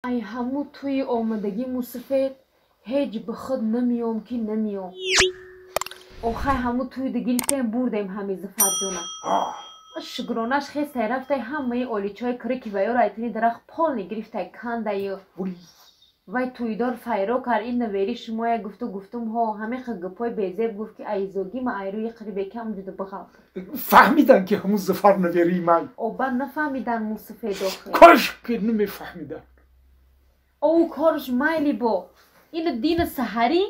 Ай ҳаму тӯи омадагӣ мусафед ҳеҷ ба худ намеём ки намеём. Охай ҳаму тӯйда гирифтем бурдем ҳами Зафарҷона. Шукронаш хестай рафтай ҳамаи оличаҳои кирики ваёро айтини дарахт полни гирифтай кандаю. Вай тӯйдор файро кард ин навери шумоя гуфту гуфтум ҳо ҳамеха гапҳои безеб гуфт ки айзогӣ ма айрӯи қирибеки ҳамҷуда бағалт. Фаҳмидан ки ҳамун Зафар наверии ман. Оба нафаҳмидан мусафед охир. Кош ки намефаҳмидан. О корш майли бо. Ина дина саҳарӣ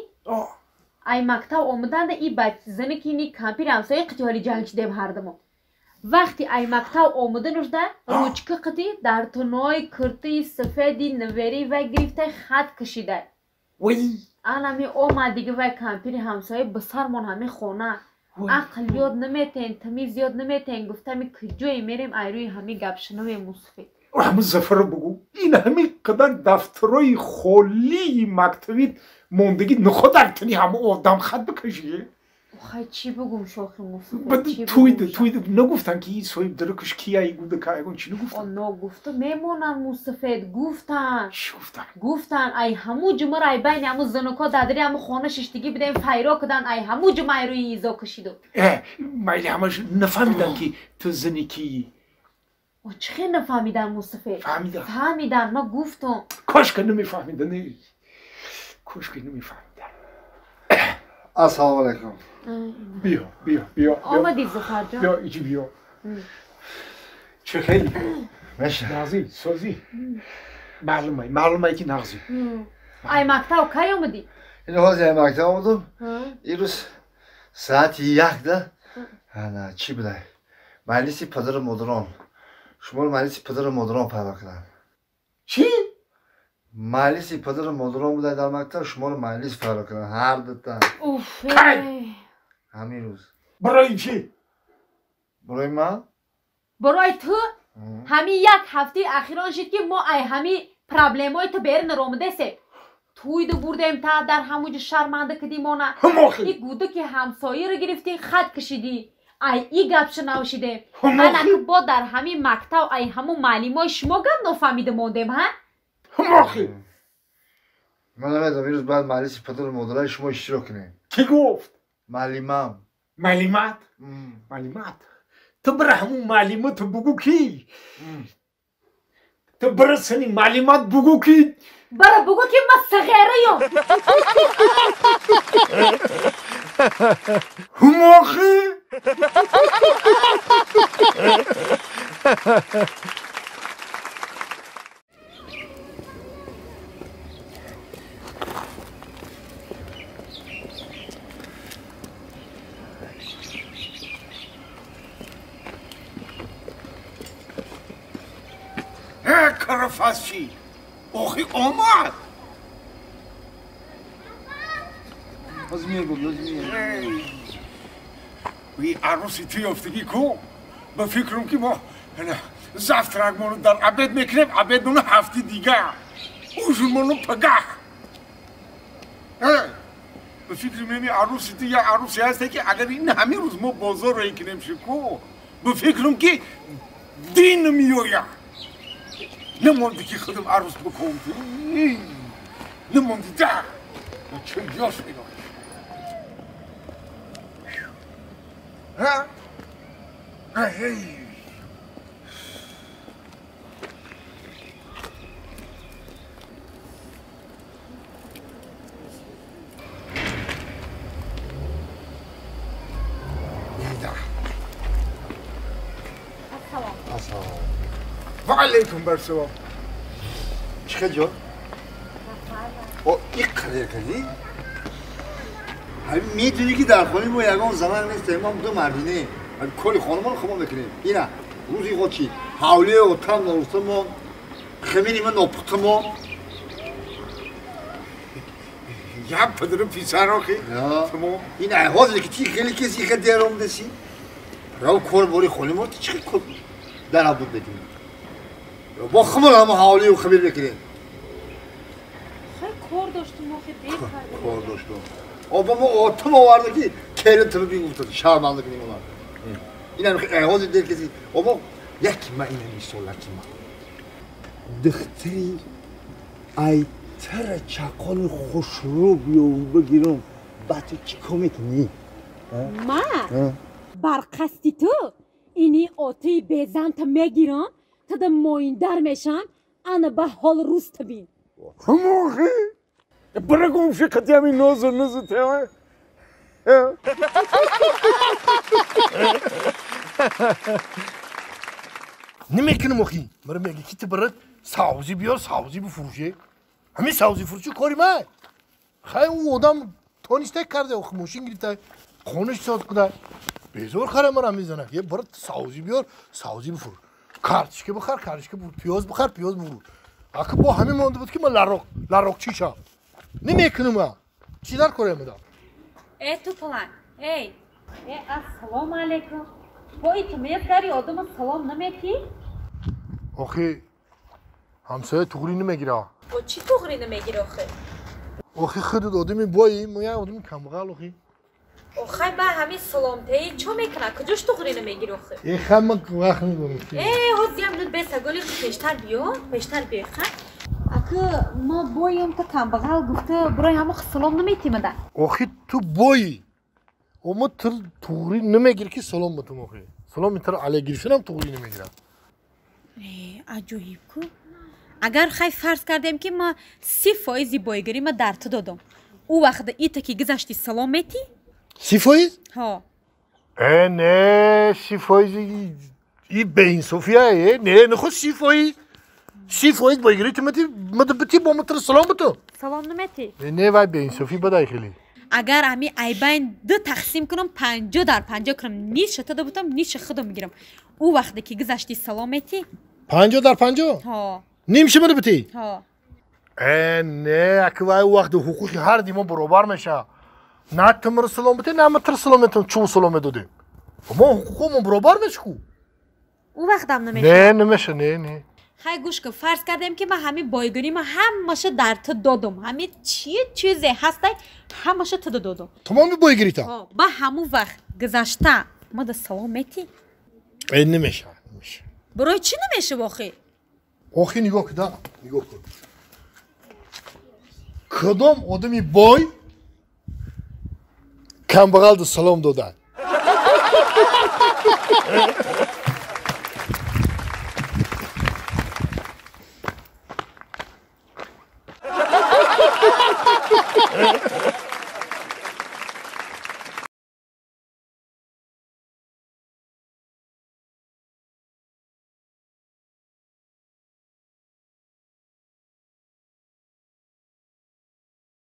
ай мактаб омаданда и зани ки ини кампири ҳамсояи қити ҳоли ҷанг шидем ҳардамо. Вақти ай мактаб омаданушда ручка қити дар тунои куртии сафеди навери вай гирифтай хат кашидай. Анами омад дига вай кампири ҳамсоя ба сармон ҳами хона. Ақл ёд наметен, тамиз ёд наметен, гуфтами куҷое мерем ай рӯи ҳами гапшунаве мусафед. Ҳамун Зафарро бугӯ ин ҳамин қадар дафтарои холии мактабӣ мондагӣ нухо дар тани ҳама одам хат бикашӣ. Охай чӣ бугум шохи мусафед? Тӯйда тӯйда нагуфтан ки ин соҳиб даракаш кия гуда ягон чӣ нагуфтан? Ногуфта мемонанд мусафед гуфтан. Чӣ гуфтан? Гуфтан ай ҳаму ҷумаро ай байни ҳаму зануко дадари ҳаму хона шиштагӣ будем файро кудан ай ҳаму ҷума ай рӯи изо кашиду. Майли ҳамаш нафаҳмидан ки ту зани кии. Чӣ хел нафаҳмидан мусафед? Фаҳмидан. Фаҳмидан, ман гуфтам. Кошка намефаҳмидан. Кошка намефаҳмидан. Ассалому алайкум. Биё, биё, биё. Омадӣ Зафарҷон? Биё, иҷи биё. Чӣ хели? Меша. Нағзӣ, созӣ. Маълумай, маълумай ки нағзӣ. Ай мактаб кай омадӣ? Ин ҳозир ай мактаб омадам. Ирӯз соати якда ана чӣ будай? Маҷлиси падару модарон. Шуморо маҷлиси падару модарон пайдо карданд. Чӣ? Маҷлиси падару модарон будай дар мактаб, шуморо маҷлис пайдо карданд ҳар дута. Уф! Кай? Ҳамин рӯз. Барои чӣ? Барои ман? Барои ту? Ҳамин як ҳафтаи ахирон шид ки мо ай ҳамин проблемаҳои ту берун ромадесем. Тӯйду бурдем та дар ҳамун ҷо шарманда кардимона. И гудаки ҳамсояро гирифтӣ хат кашидӣ. Ай и гапша навшидем. Анаки бо дар ҳамин мактаб ай ҳамун муаллимои шумо гап нофаҳмида мондем, ҳа? Ҳамохи! Ман намедонам, имрӯз бояд маҷлиси падару модараи шумо иштирок кунем. Кӣ гуфт? Муаллимам. Муаллимат? Муаллимат? Ту бира ҳамун муаллимату бугӯ ки? Ту бира сани муаллимат бугӯ ки? Бара бугӯ ки ман сағераём. Ҳумохи! Карафасчи! Охи омад! Боз мегӯм, боз мегӯм. И арӯси ту ёфтагӣ ку? Ба фикрам ки мо завтракмону дар обед мекунем, обедмону ҳафти дигар, ужинмону пагаҳ. Ба фикри меми арӯси ту як арӯсе ҳасте ки агар ин ҳамин рӯз мо бозор рӯй кунем шику, ба фикрам ки дин меояд. Намонди ки худам арӯс бикунам. Намонди да. Чӣ ёш меояд. Ҳа? Ва алайкум барсалом. Чӣ хел ҷон? О, ин қадар кардӣ? Ҳамин медонӣ ки дар хонаи мо ягон занак нестем, мо ду мардинем. Ҳамин кори хонамонро хумо мекунем. Ина рӯзи хо чӣ? Ҳавлии отам нарустамон, хамири ма нопухтамон. Як падару писар охи. Ин ҳозир ки ти хеле каси хел дер омадасӣ. Рав кор бори хонаи мо чӣ хел кор дар абуд мекунем? Бо хумон ҳама ҳавлию хамир мекунем. Хай кор доштум охи дер кардем. Кор доштум. Оба мо отам оварда ки келин тиб бигуфтад, шарманда кунем онар. Инам ҳозир дер каси. Оба яки ма ина мисол яки ма. Духтари Ай тара чақоли хушрӯ биёву бигирам, ба ту чӣ кор мекунӣ? Ма бар қасди ту ини отии безанта мегирам, тада моиндар мешам, ана ба ҳол рӯз бин. Ҳамохи? Бара гум ши қати ҳамин нозу нузу тева. Намекунам охи. Мара меги ки ту бара савзӣ биёр, савзӣ бифурӯше. Ҳамин савзӣ фурӯши кори ман. Хай ӯ одам тониста карда, охи мошин гирифта, хонаш соз куда. Безор хара мара мезанад. Е бара савзӣ биёр, савзӣ бифурӯш. Картишка бихар, картишка бифурӯш, пиёз бихар, пиёз бифурӯш. Аки бо ҳамин монда буд ки ман ларроқчӣ шавам. Намекунам ман. Чӣ дар корам мадам? Э ту паланг, эй, э ассалому алайкум. Бо иту мезгари одама салом наметӣ? Охи ҳамсоя туғрӣ намегира. Бо чӣ туғрӣ намегира охи? Охи худат одами бои, мо як одами камбағал охи. Охай ба ҳамин саломтаи чо мекунад? Куҷош туғрӣ намегира охи? Э хай ман вақт надорам. Э ҳозиям нуд бесаголи пештар биё, пештар биё хай. Аки мо боем та камбағал гуфта барои ҳамо салом наметӣ мада. Охи ту бои. Ома ту туғрӣ намегирӣ ки салом батум охи. Саломи туро алай гирифтанам туғрӣ намегирам. Э аҷоиб ку. Агар хай фарз кардем ки ма 30% боигарӣ ма дар ту додам. Ӯ вақт ита ки гузашти салом метӣ? 30%? Ҳо. Э не, 30% и беинсофия э не, нахо 30%. 30% боигарӣ ту метӣ, мада битӣ бо ма туро салом битум. Салом наметӣ? Не, вай беинсофӣ бадай хеле. Агар ҳами айбайн ду тақсим кунам, 50 дар 50 кунам, ниша тада бутам, ниша худам мегирам. Ӯ вақте ки гузашти салом метӣ? 50 дар 50? Ҳо. Нимша мада битӣ? Ҳо. Э не, аки вай вақти ҳуқуқи ҳар ди мо баробар мешавад. На ту маро салом битӣ, на ма туро салом метам, чун салом медодем. Мо ҳуқуқамон баробар мешавад ку. Ӯ вақтам намешавад? Не, намешавад, не, не. Хай гӯш кун, фарз кардем ки ман ҳамин бойгирӣ ма ҳамаша дар ту додум. Ҳамин чи чизе ҳастай, ҳамаша ту додум. Тамоми бойгирита? Ҳо, ба ҳамун вақт гузашта ма да салом метӣ? Э намешавад, намешавад. Барои чӣ намешавад охи? Охи нигоҳ кун, да, нигоҳ кун. Кадом одами бой камбағалда салом додад?